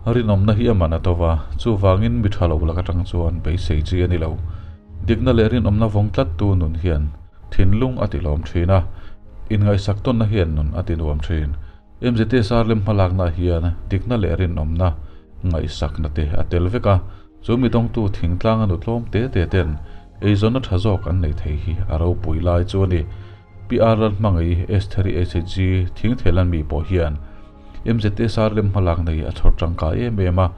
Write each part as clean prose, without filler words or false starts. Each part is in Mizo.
Rinawmna hi a man a to va, chuvangin mi tha lo lak atang chuan beisei chi a ni lo. Dikna leh rinawmna vawng tlattu nun hian thinlung a tilawm thin a, inngaihsak tawnna hian nun a tinuam thin. MZSR lem hmalakna hian dikna leh rinawmna ngaihsakna te a tel vek a, chu mi dawngtu thingtlanga nu tlawm te te ten eizawnna tha zawk an nei thei hi a ropui lai chu a ni. PR Lalhmangaih Estheri SHG Thingthelan mi pawh hian MZSR lem hmalak nei a chhawr tangkai em em a,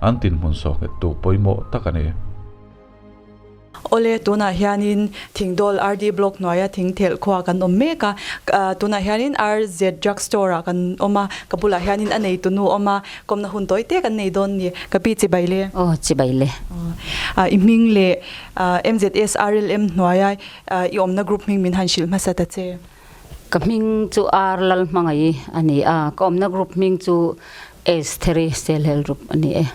an tinhmun sawh nghettu pawimawh tak a ni. Awle, tunah hianin Thingdawl RD Block hnuaia Thingthelh khua kan awm mek a, tunah hianin RZ Drug Store ah kan awm a, ka bulah hianin a neitu nu awm a, kawmna hun tawi te kan nei dawn ni. Ka pi chibai le. Aw, chibai le. I hming leh MZSRLM hnuaia i awmna group hming min han hrilh hmasa ta che. Ka hming chu R Lalhmangaih a ni a, ka awmna group hming chu Estheri Selhel Group a ni e.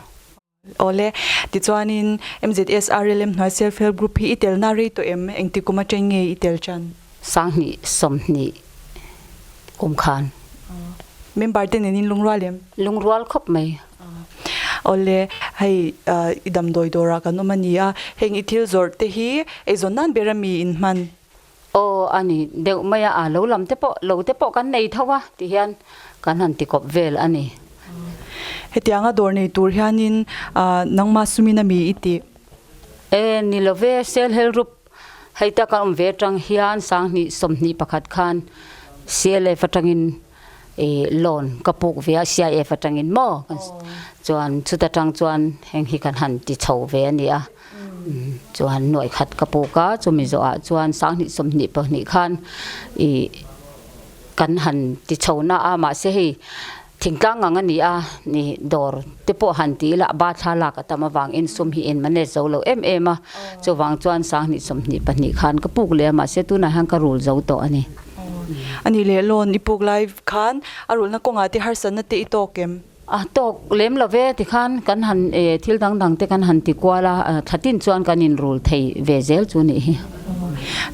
Awle, tichuanin MZSRLM hnuai Self Help Group hi i telna rei tawh em? Engti kum atang nge i tel tan? 2020 kum khan. Member te nen in lungrual em? Lungrual khawp mai. Awle, hei i damdawi dawrah kan awm a ni a, heng i thil zawrh te hi eizawn nan ber a mi in hman? Aw a ni deuh mai a, a lo lam te pawh lo te pawh kan nei tho a ti hian kan han ti kawp vel a ni. Hetianga dawr nei tur hianin nangmah sumin a mi i tih? E ni lo ve, sel hel rup hei ta kan awm ve atang hian 2021 khan CLF atangin i loan ka puk ve a, CIF atangin maw chuan chuta tang chuan heng hi kan han ti chho ve a ni a. Chuan nuaih khat ka puk a, chumi zawhah chuan 2022 khan ih kan han ti chho na a, mahse hei thingtlang ang a ni a, ni dawr te pawh han ti ila ba thla lak a tam avangin sum hi en manage zo lo em em a, chuvang chuan 2022 khan ka puk leh a, mahse tunah hian ka rul zo tawh a ni. A nih leh loan i puk lai khan a rulna kawngah te harsatna te i tawk em? A tawk lem lo ve tikhan kan han thil dang dang te kan han ti kual a, thlatin chuan kan inrul thei ve zel chu nih hi.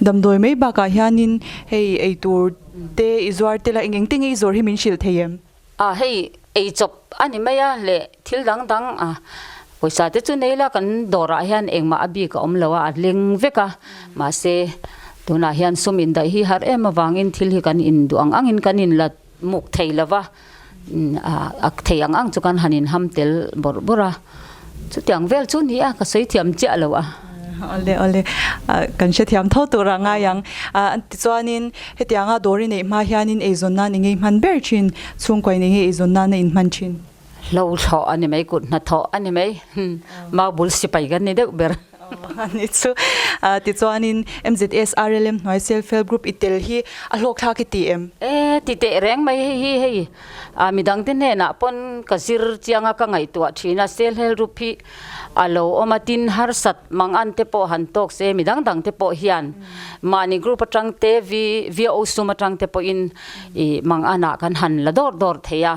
Damdawi mai bakah hianin hei eitur te i zuar tel a, eng eng te nge i zawr hi min hrilh thei em? A hei eichawp a ni mai a leh thil dang dang a pawisa te chu nei la kan dawrah hian engmah a bik a awm lo a, a leng vek a mahse tunah hian sum indaih hi har em avangin thil hi kan induh ang angin kan inla muk thei lo va. A thei ang ang chu kan han inham tel bawrh bawrh a, chutiang vel chu ni a, ka sawi thiam chiah lo a. Awle awle, kan hrethiam tho tur a ngai ang. Tichuanin hetianga dawr i neih hma hianin eizawn nan i ngei hman ber thin, chhungkaw in enge eizawn nan a inhman thin? Hlo thlawh a ni mai, kut hnathawh a ni mai, mau bul sipai kan ni deuh ber. Ani chu tichuanin MZSRLM hnuai Self Help Group i tel hi a hlawkthlak i ti em? E ti teh reng mai hei hi hei a midang te hnenah pawn ka zir chiang a ka ngaihtuah thin a Self Help Group hi a lo awm a tin harsat mang an te pawh han tawk se midang dang te pawh hian mahni group atang te VO sum atang te pawhin i mang anah kan han la dawr dawr thei a.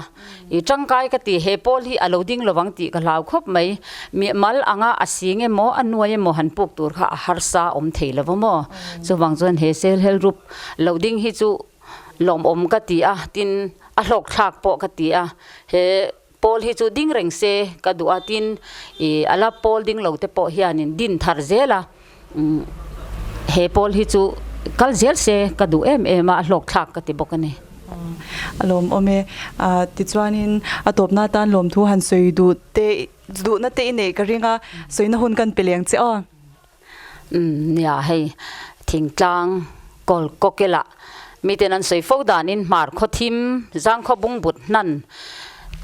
I tangkai ka ti, he pawl hi a lo ding lovang tih ka hlau khawp mai. Mi mal anga a sing emaw a nuai emaw han puk tur kha a harsa awm thei lo va maw? Chuvang chuan he sel hel rup lo ding hi chu lawmawm ka ti a, tin a hlawk thlak pawh ka ti a. He pawl hi chu ding reng se ka duh a, tin i a la pawl ding lo te pawh hianin din thar zel a, He pawl hi chu kal zel se ka duh em em a, a hlawk thlak ka ti bawk a ni. A lawmawm e. Tichuanin a tawpna atan lawmthu han sawi duh te duhna te i neih ka ring a, sawina hun kan pe leng che aw. Umm nia hei thingtlang kawl kawkelah miten an sawi fo danin hmar khaw thim zangkhaw bungbut hnan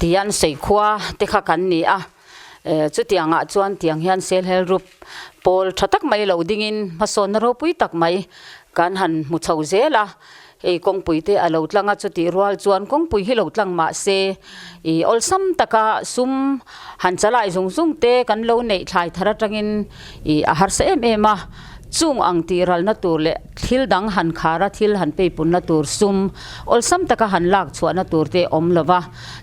tia an sawi khua te kha kan ni a. Chutiangah chuan tiang hian Selhel Group pawl tha tak mai lo dingin hmasawnna ropui tak mai kan han hmu chho zel a, hei kawngpui te a lo tlang a, chutih rual chuan kawngpui hi lo tlang mah se ih awlsam taka sum han chalai zung zung te kan lo neih thlai thar atangin ih a harsa em em a. Chung ang tih ralna tur leh thil dang han khar a, thil han peipunna tur sum awlsam taka han lak chhuahna tur te awm lo va.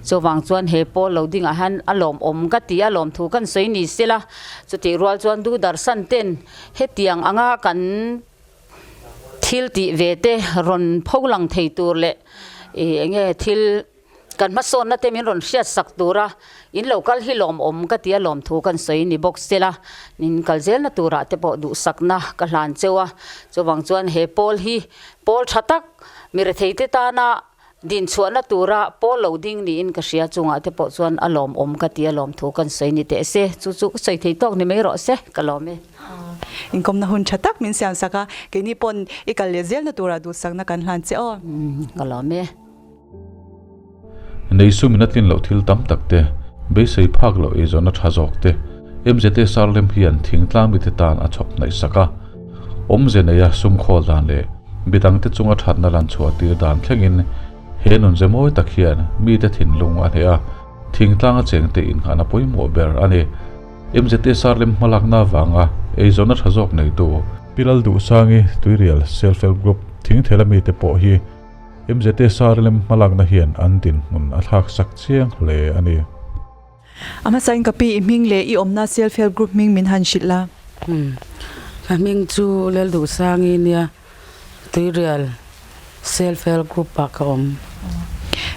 Chuvang chuan he pawl lo dingah hian a lawmawm ka ti a, lawmthu kan sawi ni sela. Chutih rual chuan Duhdarsan ten hetiang anga kan thil tih ve te rawn pho lang thei tur leh ih enge thil. Kan hmasawnna te min rawn hriat sak tura in lo kal hi lawmawm ka ti a, lawmthu kan sawi ni bawk sela, in kal zelna turah te pawh duhsakna ka hlan cheu a. Chuvang chuan he pawl hi pawl tha tak mi retheite tana dinchhuahna tura pawl lo ding niin ka hria chungah te pawh chuan a lawmawm ka ti a, lawmthu kan sawi ni teh se. Chu chu ka sawi thei tawk ni mai rawh se, ka lawm e. Inkawmna hun tha tak min siam sak a, keini pawn i kal leh zelna turah duhsakna kan hlan che aw. Ka lawm e. Nei sumin a tlin loh thil tam tak te, beisei phak loh eizawnna tha zawk te, MZA Sarlem hian thingtlang mite tan a chhawp hnaih sak a. Awmze neia sum khawl dan leh midangte chunga thatna lan chhuah tir dan thlengin he nunze mawi tak hian mite thinlung a hneh a, thingtlanga chengte innghahna pawimawh ber a ni. MZA Sarlem hmalakna avanga eizawnna tha zawk neitu Pi Lalduhsangi Tuirial Self Help Group thingthela mite pawh hi MZA Sarlem hmalakna hian an dinhmun a thlak sak chiang hle a ni. A hmasain ka pi i hming leh i awmna Self Help Group hming min han hrilh la. Ka hming chu Lalduhsangi nia, Tuirial Self Help Group ah ka awm.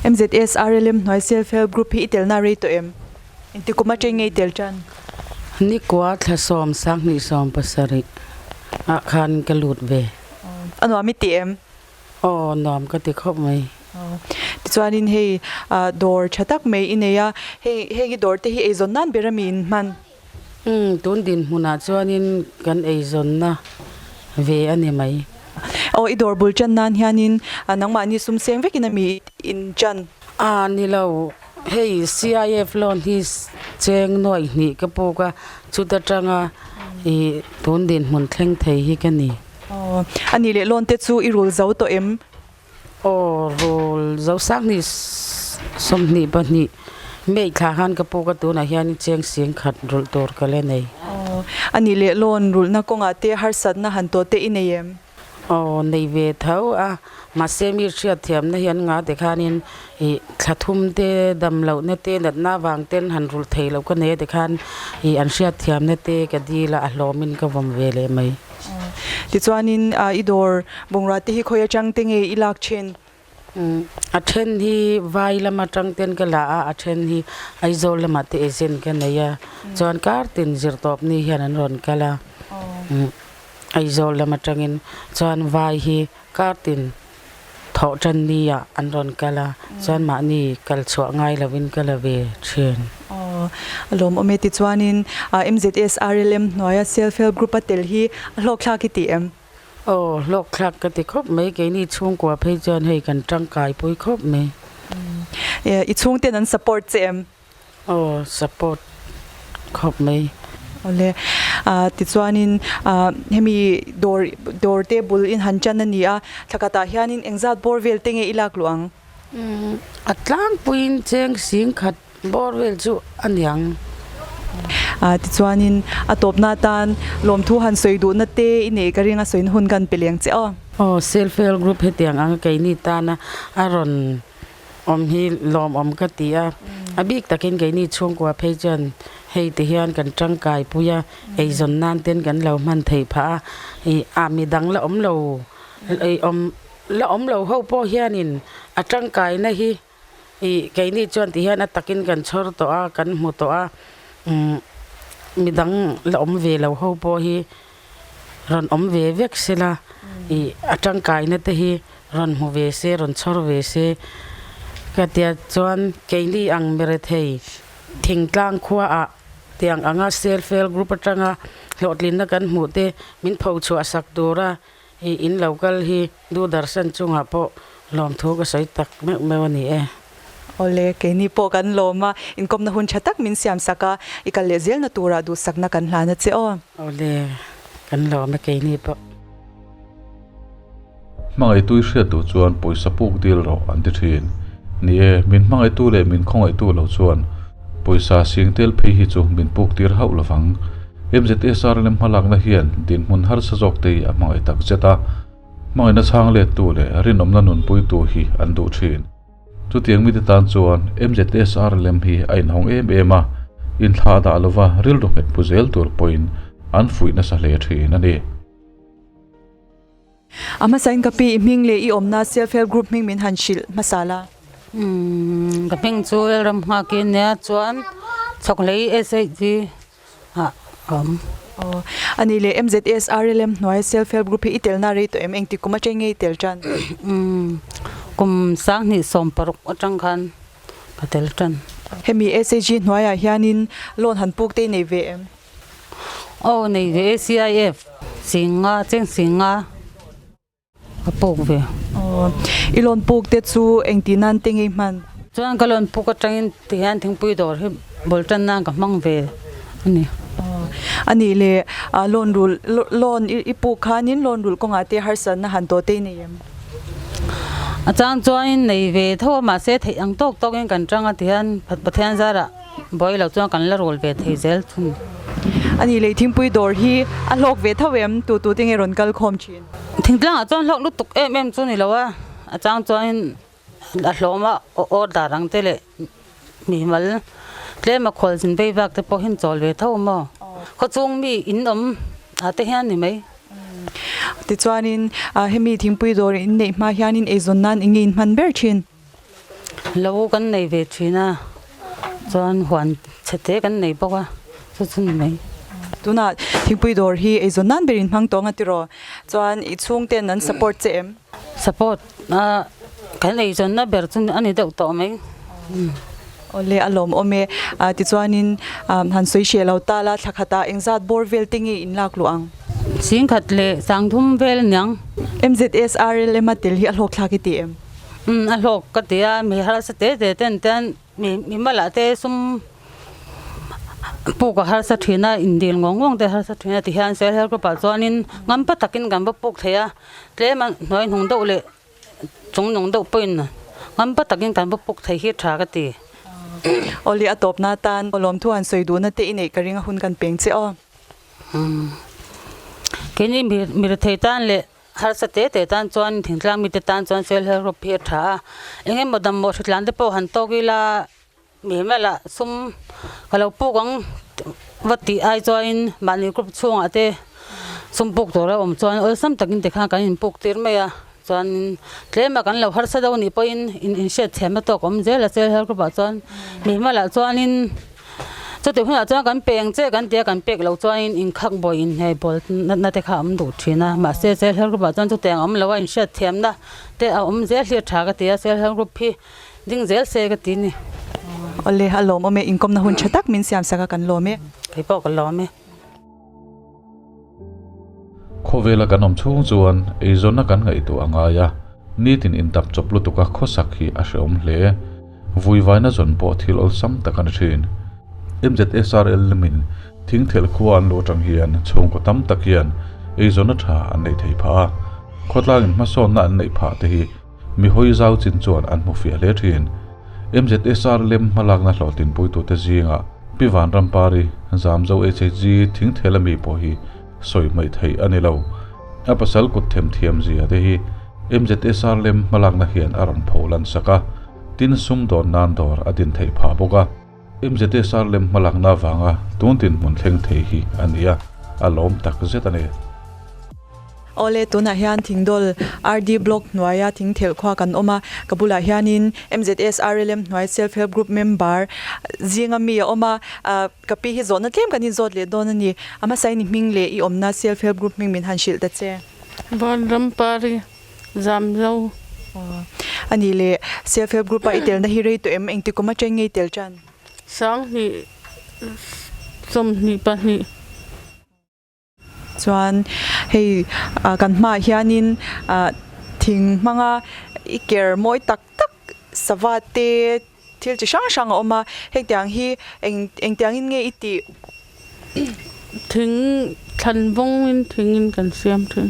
MZS RLM hnuai Self Help Group hi i telna rei tawh em? Engti kum atang nge i tel tan? Nikua thla 27 ah khan ka lut ve. A nuam i ti em? Aw nuam ka ti khawp mai. Tichuanin hei dawr tha tak mai i nei a, hei heng i dawr te hi eizawn nan ber a mi in hman? Umm tun dinhmunah chuanin kan eizawnna ve a ni mai. Aw i dawr bul tan nan hianin nangmahni sum seng vekin a mi in tan? A ni lo, hei CIF loan hi cheng nuaih hnih ka puk a, chuta tanga i tun dinhmun thleng thei hi ka ni. Aw, a nih leh loan te chu i rul zo tawh em? Aw, rul zo 2022 May thla khan ka puk a, tunah hian cheng sing khat rulh tur ka la nei. Aw, a nih leh loan rulhna kawngah te harsatna han tawh te i nei em? Aw, nei ve tho a, mahse mi hriatthiamna hi an ngah tikhanin ih thla thum te dam lohna te natna avang ten han rulh thei loh ka nei a tikhan ih an hriatthiamna te ka dil a, a hlawmin ka vawm ve leh mai. Tichuanin i dawr bungrua te hi khawi atang te nge i lak thin? A then hi vai lam atang ten ka la a, a then hi Aizawl lamah te agent ka nei a, chuan kar tin zirtawp ni hian an rawn kal a, Aizawl lam atangin chuan vai hi kar tin thawh tan ni ah an rawn kal a, chuan mahni kal chhuah ngai lovin ka la ve thin. Aw, a lawmawm e. Tichuanin MZS RLM hnuaia Self Help Group a tel hi a hlawkthlak i ti em? Aw, hlawkthlak ka ti khawp mai. Keini chhungkua phei chuan hei kan tangkai pui khawp mai. I chhungten an support che em? Aw support khawp mai. Awle tichuanin hemi dawr dawr te bul in han chan a ni a, thla khatah hianin engzat bawr vel te nge i lak luh ang? A tlangpuiin cheng sing khat bawr vel chu a niang. Tichuanin a tawpna atan lawmthu han sawi duhna te i neih ka ring a sawina hun kan pe leng che aw. Aw self help group hetiang ang keini tana a rawn Awm hi lawmawm ka ti a, a bik takin keini chhungkua phei chuan hei ti hian kan tangkai pui a, eizawn nan ten kan lo hman theih phah a, ih a midang la awm lo ih awm la awm lo ho pawh hianin a tangkaina hi ih keini chuan ti hian a takin kan chhawr tawh a, kan hmu tawh a, umm midang la awm ve lo ho pawh hi rawn awm ve vek sela ih a tangkaina te hi Rawn hmu ve se, rawn chhawr ve se ka tia chuan keini ang Merethei thingtlang khuaah tiang anga Self Help Group atanga hlawhtlinna kan hmuh te min pho chhuah sak tura i in lo kal hi Doordarshan chungah pawh lawmthu ka sawi tak meuh meuh a ni e. Awle, keini pawh kan lawm a, inkawmna hun tha tak min siam sak a, i kal leh zelna turah duhsakna kan hlan a che aw. Awle, kan lawm e keini pawh. Hmangaihtu i hriat duh chuan pawisa puk dil rawh an ti thin. Ni e, min hmangaihtu leh min khawngaihtu lo chuan pawisa sing tel phei hi chu min puk tir hauh lovang. MZSRLM hmalakna hian dinhmun harsa zawk te hi a hmangaih tak zet a, hmangaihna chhang lettu leh rinawmna nunpuitu hi an duh thin. Chutiang mite tan chuan MZSRLM hi a inhawng em em a, inthlah dah lova rilru nghet pu zel tur pawhin an fuih nasa hle thin a ni. A hmasain ka pi i hming leh i awmna Self Help Group hming min han hrilh hmasa la. Umm ka hming chu Lalram nghak i nia chuan Chhawkhlei SHG ah ka awm. Aw a nih leh MZS RLM hnuai Self Help Group hi i telna rei tawh em? Engtik kum atang nge i tel tan? Umm kum 2016 atang khan ka tel tan. Hemi SHG hnuaiah hianin loan han puk te i nei ve em? Aw nei ve e CIF Singa cheng Singa. Ka puk ve. Aw, i lawn puk te chu engti nan te ngei hman? Chuan ka lawn puk atangin tihian thingpui dawr hi bul tan nan ka hmang ve a ni. Aw, a nih leh lawn rul lawn i puk khanin lawn rul kawngah te harsatna han tawh te i nei em? A chang chuanin nei ve tho a mahse theih ang tawk tawkin kan tang a tihian Pathian zarah Buai lo chuan kan la rawl ve thei zel thung. A nih leh thingpui dawr hi a hlawk ve tho em? Tu tu te nge rawn kal khawm thin? Thingtlang ah chuan hlawk lutuk em em chu ni lo a, a chang chuan a hlawm a order ang te leh mimal tlem a khual zin vei vak te pawh hi an chawl ve tho maw? Khawchhung mi in awm ah te hian ni mai. Tichuanin hemi thingpui dawr in neih hma hianin eizawn nan eng nge in hman ber thin? Lo kan nei ve thin a, chuan huan chhe te kan nei bawk a, chu chu ni mai. Tunah thingpui dawr hi eizawn nan berin hmang tawng a tiraw? Chuan i chhungten an support che em? Support a, kan eizawnna ber chu a ni deuh tawh mai. Awle a lawmawm e. Tichuanin han sawi hreh lo ta la, thla khatah engzat bawr vel te nge in lak luh ang? Singkhat leh sangthum vel aniang. MZSRLM a tel hi a hlawkthlak i ti em? Umm a hlawk ka ti a, mi harsa te te ten ten mi mi malah te sum puk a harsa thin a, indil ngawng ngawng te a harsa thin a tihian self help group ah chuanin ngampa takin kan va puk thei a, tlem a hnuai hnung deuh leh chung nung deuh pawhin ngampa takin kan va puk thei hi tha ka ti. Awle a tawpna atan lawmthu han sawi duhna te i neih ka ring a hun kan peng che aw. Umm keini mi rethei tan leh Harsa te te tan chuan thingtlang mite tan chuan fel help group hi a tha a, eng emaw damdawi hritlan te pawh han tawk ila mihmel ah sum ka lo puk ang va tih ai chuanin mahni group chhungah te sum puk tur a awm chuan awlsam takin tikhan kan inpuk tir mai a, chuanin tlem a kan lo harsa deuh anih pawhin inhriat thiamna tawk a awm zel a self help group ah chuan mihmel ah chuanin. Chutih hunah chuan kan peng che kan tia kan pek loh chuanin inkhak bawi inhei bawl natna te kha a awm duh thin a, mahse self help group ah chuan chutiang a awm lo a, inhriat thiamna te a awm zel hi a tha ka ti a, self help group hi ding zel se ka ti a ni. Awle, a lawmawm e, inkawmna hun tha tak min siam sak a kan lawm e. Kei pawh ka lawm e. Khawvela kan awm chhung chuan eizawnna kan ngaihtuah a ngai a, nitin intap chawp lutuk a khawsak hi a hrehawm hle. Vuivaina zawn pawh thil awlsam tak a ni thin. MZSRL lamin thingthelh khua an luh atang hian chhungkaw tam tak hian eizawnna tha an neih thei phah a, khawtlangin hmasawnna an neih phah te hi mi hawi zau chin chuan an hmu fiah hle thin. MZSR lem hmalakna hlawhtlinpuitute zingah Pi Vanrampari, Zamzo HHG thingthel ami pawh hi sawi hmaih theih a ni lo. A pasal kut themthiam zia te hi MZSR lem hmalakna hian a rawn pho lan sak a, tin sum dawn nan dawr a din theih phah bawk a. MZSR lem hmalakna avanga tun dinhmun thleng thei hi a ni a, a lawm tak zet a ni. Awle, tunah hian Thingdawl RD Block hnuaia Thingthelh khua kan awm a, ka bulah hianin MZS RLM hnuai Self Help Group member zinga mi a awm a, ka pi hi zawhna tlem kan inzawt leh dawn a ni. A hmasa in i hming leh i awmna Self Help Group hming min han hrilh ta che. Vanrampari Zamzo. A nih leh Self Help Group a i telna hi rei tawh em? Engti kum atang nge i tel tan? 2022. Chuan hei kan hmaah hianin thing hmanga i ker mawi tak tak sava te thil chi hrang hrang a awm a, hengtiang hi eng engtiangin nge i tih? Thing thlan vawngin thingin kan siam thin.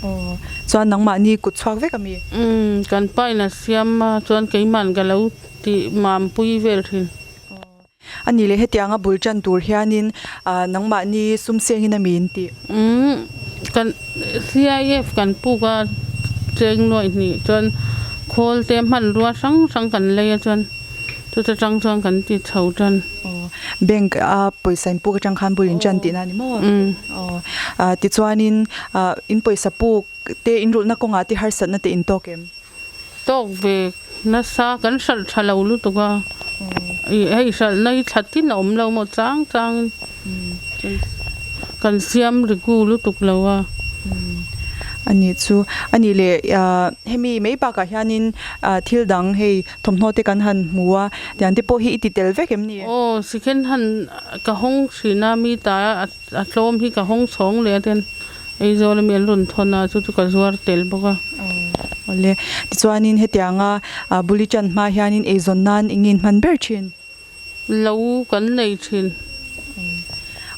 Aw, chuan nangmahni kut chhuak vek a mi? Umm, kan pa in a siam a, chuan keima'n ka lo tih mampui vel thin. A nih leh hetianga bul tan tur hianin nangmahni sum sengin a mi in tih? Umm, kan CIF kan puk a cheng nuaih hnih chuan khawl te hmanrua hrang hrang kan lei a chuan chuta tang chuan kan ti chho tan. Aw, bank a pawisa in puk atang khan bul in tan tihna a ni maw? Umm. Aw, tichuanin in pawisa puk te in rulhna kawngah te harsatna te in tawk em? Tawk ve. Nasa kan hralh tha lo lutuk a, ih hei hralhna hi thla tin a awm lo maw chang changin kan siam riku lutuk lo a. A nih chu. A nih leh hemi mai bakah hianin thil dang hei thawmhnaw te kan han hmu a, tiang te pawh hi i ti tel vek em ni? Aw, second hand ka hawng thin a, mi ta a tlawm hi ka hawng chhawng leh a ten Aizawl ami an rawn thawn a, chu chu ka zuar tel bawk a. Awle, tichuanin hetianga buli tan hma hianin eizawn nan eng nge hman ber thin? Lo kan nei thin.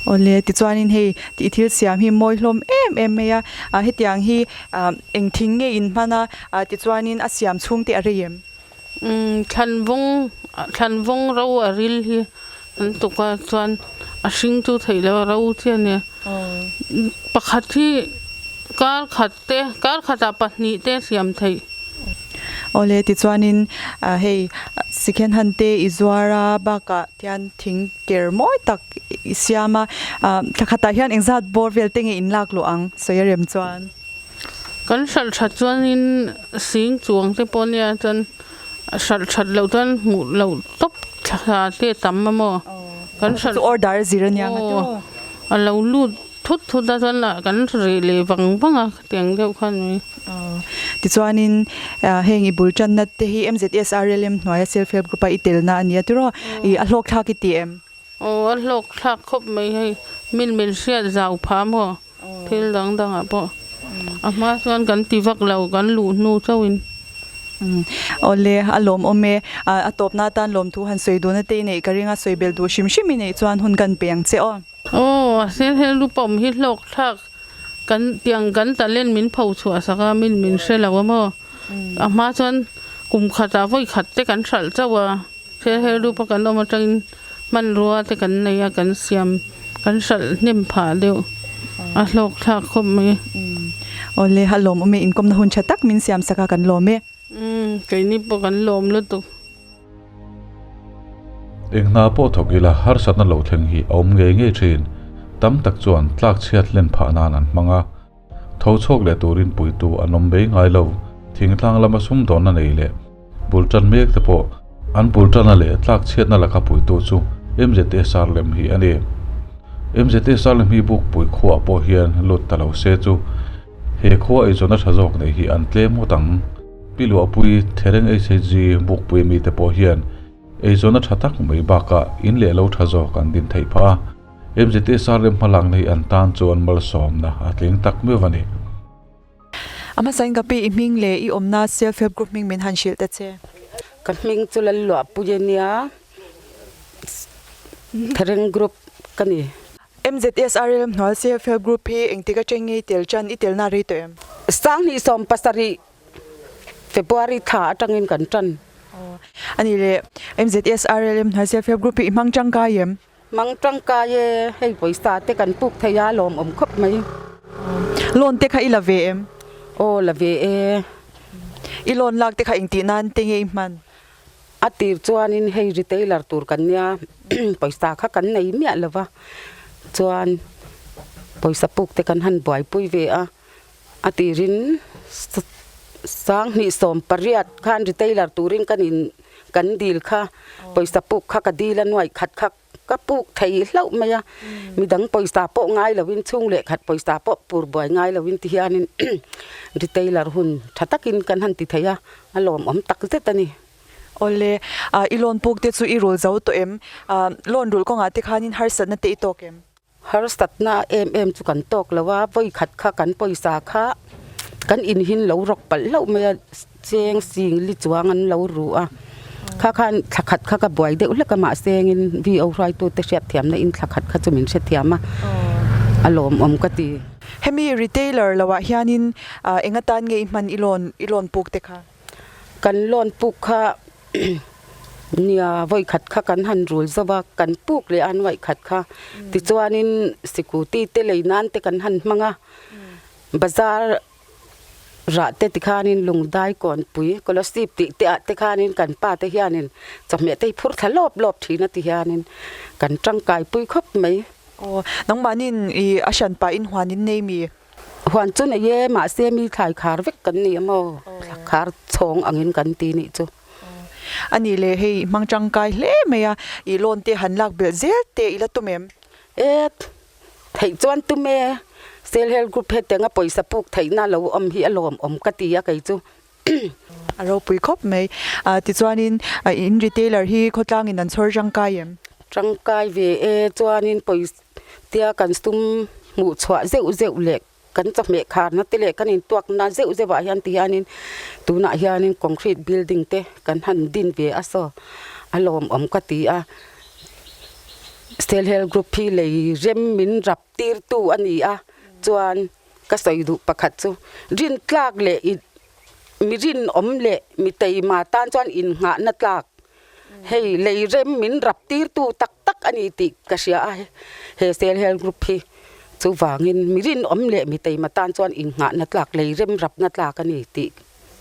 Awle, tichuanin hei tih thil siam hi mawi hlawm em em mai a, hetiang hi eng thing nge in hman a, tichuanin a siam chhung te a rei em? Umm thlanvawng thlanvawng ro a ril hi an tuk a chuan a hring chu theih loh a ro chiah a nia pakhat hi kar khat te kar khatah pahnih te a siam theih. Awle tichuanin hei second hand te i zuar a bakah hian thing ker mawi tak i siam a thla khatah hian engzat bawr vel te nge in lak luh ang sawi a rem chuan. Kan hralh that chuanin sing chuang te pawh nia chuan hralh that loh chuan hmuh loh tawp thla te a tam a maw. Kan hralh chu order a zir ania nga tiraw. A lo lut thut thut a chuan kan reh leh vang vang a khatiang deuh khan mai. Tichuanin heng i bul tanna te hi MZSRLM hnuaia self help group a i telna ania tiraw. I a hlawk thlak i ti em? Aw a hlawk thlak khawp mai hei min min hriat zau phah maw thil dang dang ah pawh a hma chuan kan ti vak lo kan luh hnu chauh in. Awle a lawmawm e a tawpna atan lawmthu han sawi duhna te i neih ka ring a sawi bel duh hrim hrim i neih chuan hun kan pe ang che aw. Aw a sel hel lu pawm hi hlawk thlak kan tiang kan talent min pho chhuah sak a min min hre lo a maw a hma chuan kum khatah vawi khat te kan hralh chauh a. Thil her dup a kan awm atangin hmanrua te kan nei a, kan siam kan hralh hnem phah deuh a hlawk thlak khawp mai. Awle a lawmawm e, inkawmna hun tha tak min siam sak a kan lawm e. Umm keini pawh kan lawm lutuk. Eng hna pawh thawk ila harsatna lo thleng hi a awm ngei ngei thin. Tam tak chuan tlak chhiat hlen phah nan an hmang a. Tho chhuak leh turin puitu an awm mai ngai lo. Thingtlang lama sumdawnna nei leh bul tan mek te pawh an bul tanna leh tlak chhiatna laka puitu chu MZSR lem hi a ni. MZSR lem hi Bukpui khuaah pawh hian lut ta lo se chu he khua eizawnna tha zawk nei hi an tlem ngawt ang. Pi Luahpui, Thereng HHG, Bukpui mite pawh hian eizawnna tha tak mai bakah in leh lo tha zawk an din theih phah a. MZSR lem hmalakna hi an tan chuan malsawmna a tling tak meuh a ni. A hmasain ka pi i hming leh i awmna Self Help Group hming min han hrilh ta che. Ka hming chu Lalluahpui a nia, Thereng Group ka ni. MZSRL hnual Self Help Group hi engtik atang nge i tel tan i telna rei tawh em? 2017 February thla atangin kan tan. A nih leh MZSRL hnual Self Help Group hi i hmang tangkai em? Mang tangkai e, hei pawisa te kan puk thei a lawmawm khawp mai. Loan te kha i la ve em? Aw la ve e. I loan lak te kha engtih nan te nge i hman? A tir chuanin hei retailer tur kan nia pawisa kha kan nei miah lo va, chuan pawisa puk te kan han buaipui ve a, a tirin 2018 khan retailer turin kan in kan dil kha pawisa puk kha ka dil a nuaih khat kha ka puk thei hlauh mai a midang pawisa pawh ngai lovin chhung leh khat pawisa pawh pur buai ngai lovin ti hianin retailer hun tha takin kan han ti thei a a lawmawm tak zet a ni. Awle i loan puk te chu i rul zo tawh em? Loan rulh kawngah te khanin harsatna te i tawk em? Harsatna em em chu kan tawk lo a, vawi khat kha kan pawisa kha kan inhin lo rawk palh hlauh mai a, cheng sing li chuang an lo ru a, kha khan thla khat kha ka buai deuh hlek a mahse engin VO hruaitute hriatthiamna in thla khat kha chu min hrethiam a, a lawmawm ka ti. Hemi retailer loah hianin eng atan nge i hman i loan i loan puk te kha? Kan loan puk kha Nia, vawi khat kha kan han rul zo va, kan puk leh a nuaih khat kha. Tichuanin sikuti te lei nan te kan han hmang a, bazar rah te tikhanin lungdai kawnpui scholarship tih te ah te khanin kan pa te hianin chawhmeh te hi phur thla lawp lawp thin a ti hianin kan tangkai pui khawp mai. Aw, nangmahniin i a hran pahin huan in nei mi? Huan chu nei e, mahse mi thlai khar vek kan ni a maw? Khar chhawng angin kan ti nih chu. A nih leh hei hmang tangkai hle mai a, i loan te han lak belh zel teh i la tum em? E, theih chuan tum e. Self help group hetianga pawisa puk theihna lo awm hi a lawmawm ka ti a kei chu. A ropui khawp mai. Tichuanin in retailer hi khawtlangin an chhawr tangkai em? Tangkai ve e, chuanin pawisa tia kan sum hmuh chhuah zeuh zeuh leh kan chawhmeh kharna te leh kan intuakna zeuh zeuh ah hian ti hianin tunah hianin concrete building te kan han din ve a saw a lawmawm ka ti a self help group hi lei rem min rap tir tu a ni a chuan ka sawi duh pakhat chu rintlak leh ih mi rinawm leh mi teima tan chuan innghahna tlak Hei lei rem min rap tirtu tak tak a ni tih ka hria a, he self help group hi chuvangin mi rinawm leh mi teima tan chuan innghahna tlak, lei rem rapna tlak a ni tih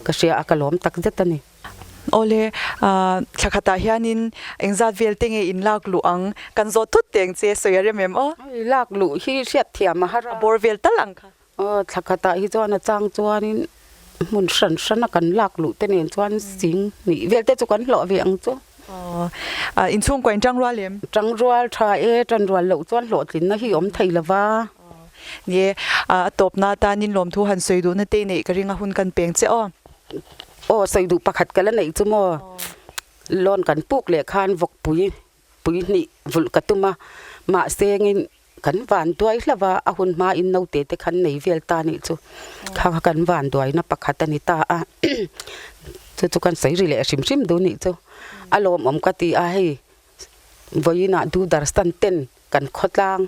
ka hria a, ka lawm tak zet a ni. Awle, thla khatah hianin engzat vel te nge in lak luh ang? Kan zawt thut teng che, sawi a rem em aw? Hei lak luh hi hriatthiam a har a. A bawr vel tal ang kha. Aw, thla khatah hi chuan a chang chuanin hmun hran hrana kan lak luh te nen chuan sing hnih vel te chu kan hlawh ve ang chu. Aw, inchhungkua in tangrual em? Tangrual tha e, tanrual loh chuan hlawhtlinna hi awm thei lo va. Ni e, a tawpna atanin lawmthu han sawi duhna te i neih ka ring a hun kan peng che aw. Aw, sawi duh pakhat ka la neih chu maw? Loan kan puk leh khan vawkpui pui hnih vulh ka tum a, mahse ngin kan van duai hlauh a, a hun hmain naute te khan nei vel ta nih chu kha kha kan van duaina pakhat a ni ta a, chu chu kan sawi ri leh hrim hrim duh nih chu a lawmawm ka ti a, hei vawiinah Doordarshan ten kan khawtlang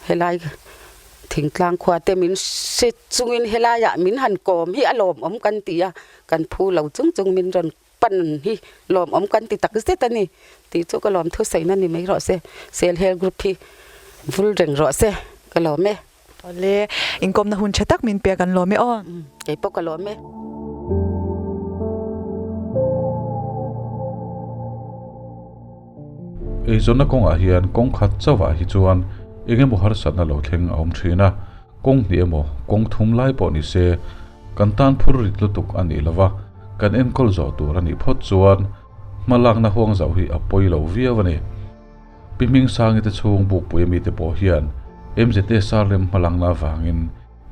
helai thingtlang khua te min hre chungin helaiah min han kawm hi a lawmawm kan ti a, kan phu lo chung chung min rawn Pan hi lawmawm kan ti tak zet a ni tih chu ka lawm thusaina ni mai rawh se, Self Help Group hi vul reng rawh se, ka lawm e. Awle, inkawmna hun tha tak min pek an lawm e aw. Kei pawh ka lawm e. Eizawnna kawngah hian kawng khat chauhah hi chuan eng emaw harsatna lo thleng a awm thin a, kawng hnih emaw kawng thum lai pawh ni se kan tan phur rit lutuk a nih lova, kan enkawl zawh tur a nih phawt chuan hma lakna huang zauh hi a pawi lo viau a ni. Pi Hmingsangi te chhung bukpui ami te pawh hian MZA Sarlem hma lakna avangin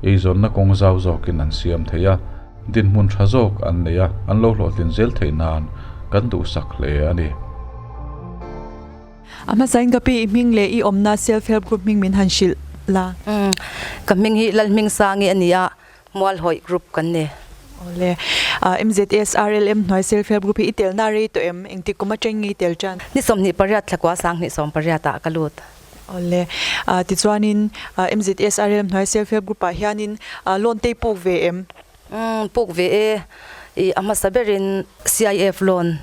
eizawnna kawng zau zawkin an siam thei a, dinhmun tha zawk an nei a, an lo hlawhtlin zel theih nan kan duhsak hle a ni. A hmasain ka pi i hming leh i awmna Self Help Group hming min han hrilh la. Ka hming hi Lalhmingsangi a ni a, Mualhawih Group kan ni. Awle. MZSRLM hnuai Self Help Group hi i telna a rei tawh em? Engtik kum atang nge i tel tan? Ni 28 thlakua sanghnih 18 ah ka lut. Awle. Tichuanin MZSRLM hnuai Self Help Group ah hianin loan te i puk ve em? Umm puk ve e. I a hmasa berin CIF loan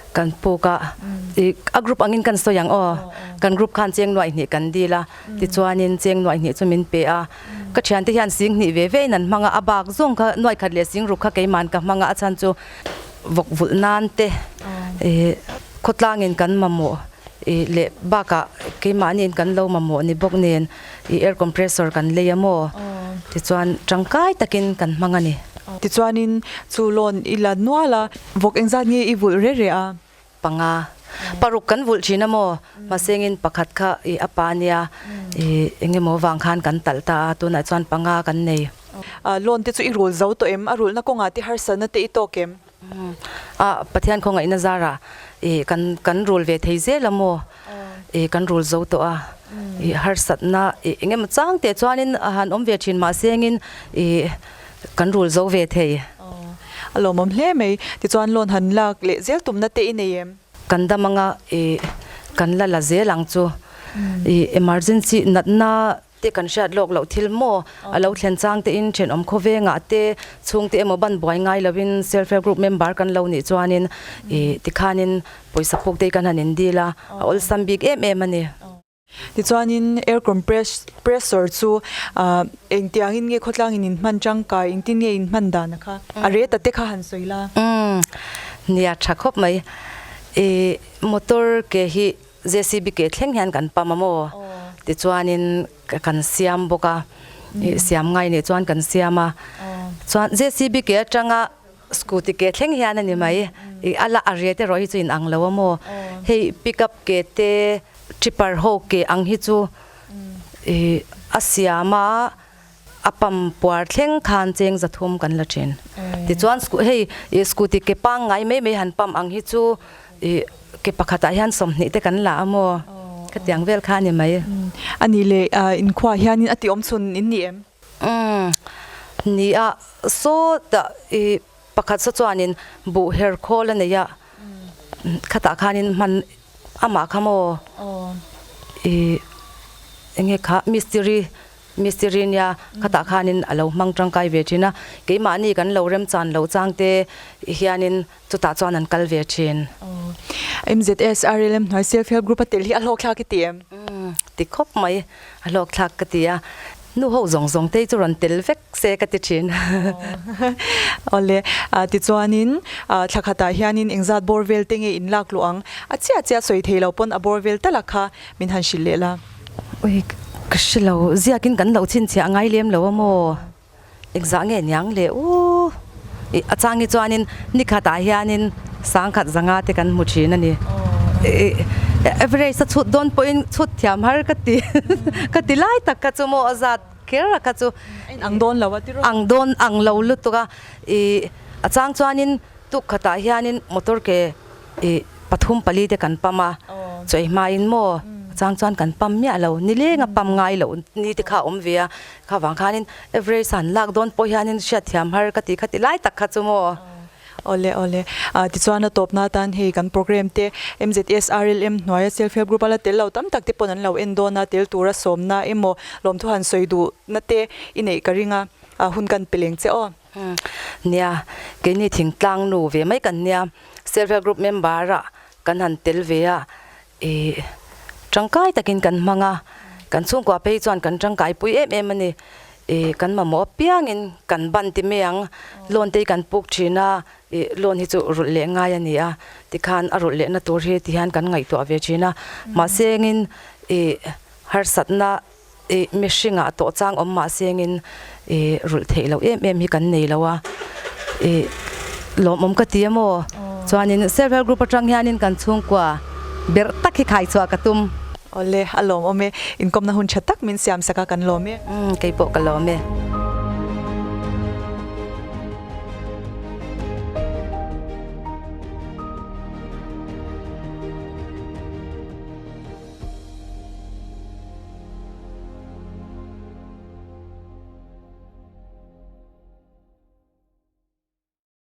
kan puk a, i a group angin kan sawi ang aw. Kan group khan cheng nuaih hnih kan dil a, tichuanin cheng nuaih hnih chu min pe a. Ka thiante hian sing hnih ve vein an hmang a, a bak zawng kha nuaih khat leh sing ruk kha keiman ka hmang a, a chhan chu vawk vulh nan te i khawtlangin kan mamawh i leh bakah keimahniin kan lo mamawh ni bawk nen i air compressor kan lei a maw tichuan tangkai takin kan hmang a ni. Tichuanin chu loan i la nual a, vawk engzat nge i vulh reh reh a? Panga. Paruk kan vulh thin a maw? Mahsengin pakhat kha i a pa nia i eng emaw vang khan kan talh ta a, tunah chuan panga kan nei. Loan te chu i rul zo tawh em? A rulhna kawngah te harsatna te i tawk em? A, Pathian khawngaihna zarah i kan kan rul ve thei zel a maw? I kan rul zo tawh a, i harsatna i eng emaw chang teh chuanin a han awm ve thin mahsengin i kan rul zo ve thei. A lawmawm hle mai. Tichuan loan han lak leh zel tumna te i nei em? Kan dam anga i kan la la zel ang chu. I emergency natna te kan hriat lawk loh thil maw a lo thlen chang te in thenawm khawvengah te chhungte emaw ban buai ngai lo in self help group member kan lo nih chuanin ih tikhanin pawisa puk te hi kan han in dil a, a awlsam bik em em a ni. Tichuanin air compressor chu ah engtiangin nge khawtlangin in hman tangkai engtin nge in hman dan a kha a rate a te kha han sawi la. Umm nia tha khawp mai ih motor ke hi JCB ke thleng hian kan pam a maw? Tichuanin kan siam bawk a, ih siam ngai nih chuan kan siam a. Chuan JCB ke atanga. Scooty ke thleng hian a ni mai. I a la a rate erawh hi chu in ang lo a maw. Hei pickup ke te tripper ho ke ang hi chu i a siam a a pump puar thleng khan cheng zathum kan la thin. Tichuan hei i scooty ke pangngai mai mai han pump ang hi chu i ke pakhatah hian 20 te kan la a maw. Khatiang vel kha a ni mai. A nih leh inkhua hianin a ti awm chhun in ni em? Umm nia sawtah i pakhat saw chuanin buh her khawl a nei a khatah khanin hman amah kha maw i enge kha mistiri mistiri nia khatah khanin a lo hmang tangkai ve thin a keimahni kan lo remchan loh chang te hianin chutah chuan an kal ve thin. MZS RLM hnuai self help group a tel hi a hlawkthlak i ti em? Umm ti khawp mai a hlawkthlak ka ti a, nu ho zawng zawng te hi chu rawn tel vek se ka ti thin. Awle, tichuanin thla khatah hianin engzat bawr vel te nge in lak luh ang? A chiah chiah sawi thei lo pawn a bawr vel tal a kha min han hrilh leh la. Ui, ka hre lo, ziakin kan lo chhinchhiah ngai lem lo a maw? Engzah nge niang le u? Ih a chang hi chuanin ni khatah hianin sangkhat zanga te kan hmu thin a ni. Ih average a chhut dawn pawhin chhut thiam har ka ti ka ti lai tak kha chu maw a zat kher a kha chu. Ang dawn lo a ti rawh. Ang dawn ang lo lutuk a. Ih a chang chuanin tuk khatah hianin motor ke Ih, pathum pali te kan pam a, chawi hmain maw a chang chuan kan pam miah lo, nileng a pam ngai loh ni te kha a awm ve a, kha vang khanin average han lak dawn pawh hianin hriatthiam har ka ti kha ti lai tak kha chu maw. Awle awle, tichuan a tawpna atan hei kan program te MZSRLM hnuaia self help group a la tel lo tam tak te pawn an lo en dawn a, tel tura sawmna emaw lawmthu han sawi duhna te i neih ka ring a, hun kan pe leng che aw. Nia, keini thingtlang nu ve mai kan nia, Self Help Group member ah kan han tel ve a, ih tangkai takin kan hmang a, kan chhungkua phei chuan kan tangkai pui em em a ni, ih kan mamawh apiangin kan ban ti mai ang, loan te hi kan puk thin a, ih loan hi chu rulh leh ngai a ni a, tikhan a rulh lehna tur hi tihian kan ngaihtuah ve thin a, mahse engin ih harsatna. I mihringah tawh chang awm mah sengin i rulh theih loh em em hi kan nei lo a, i lawmawm ka ti a maw? Chuanin self help group atang hianin kan chhungkua berh tak hi khai chhuah ka tum. Awle, a lawmawm e. Inkawmna hun tha tak min siam sak a, kan lawm e. Umm, keipawh ka lawm e.